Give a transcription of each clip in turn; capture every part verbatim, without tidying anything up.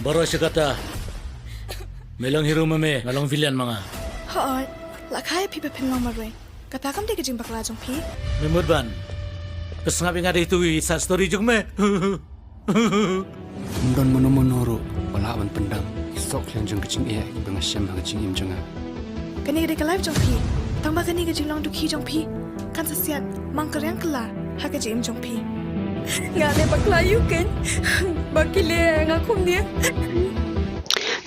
Baroh shi katta. Me long hero ma me, nga long villain ma nga. Hooid, la kha ïa phi ba phin long marwei. Kata kam dei ka jingbakla jong phi. Me mut ban pynsngap ïa nga da itu i side story jong me. Ym don mano mano ruh ba lah ban pyndam i soh kliang jong ka jingeh ba nga shem ha ka jingim jong nga. Kane ka dei ka life jong phi. Tang ba kane ka jinglong dukhi jong phi kan sa siat mang ka riang kylla ha ka jingim jong phi. Nga dei bakla ïa u keiñ ba ki leh nga kumne.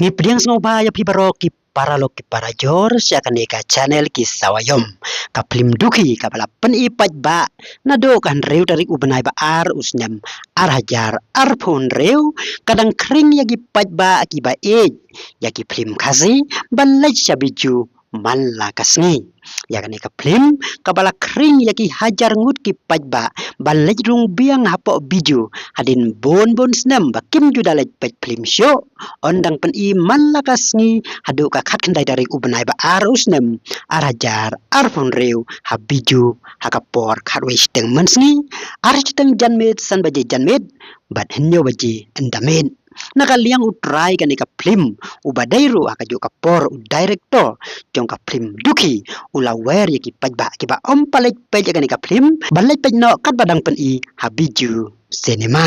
Ngi pdiang sngewbha ïa phi baroh ki paralok ki parajor sha kane ka channel Ki Sawa Ïom. Ka phlim dukhi kaba la pyni paidbah naduh ka hynriew tarik u bnai ba ar u snem ar hajar arphew hynriew, ka dang khring ïa ki paidbah kiba ïeit ïa ki phlim Khasi ban leit sha Bijou man la ka sngi. Ïa kane ka phlim kaba la khring ïa ki hajar ngut ki paidbah ban leit rung biang hapoh Bijou hadien bun bun snem ba kim ju da leit peit phlim shuh. Yn dang pyni man la ka sngi haduh ka khatkhyndai tarik u bnai ba ar u snem ar hajar arphew hynriew ha Bijou ha ka por khatwei shiteng mynsngi, ar shiteng janmiet, san baje janmiet bad hynñiew baje ynda miet. Na ka liang u trai kane ka phlim uba dei ruh ha kajuh ka por u director jong ka phlim dukhi u la wer ïa ki paidbah kiba ym pat leit peit ïa kane ka phlim ban leit peit noh katba dang pyni ha Bijou Cinema.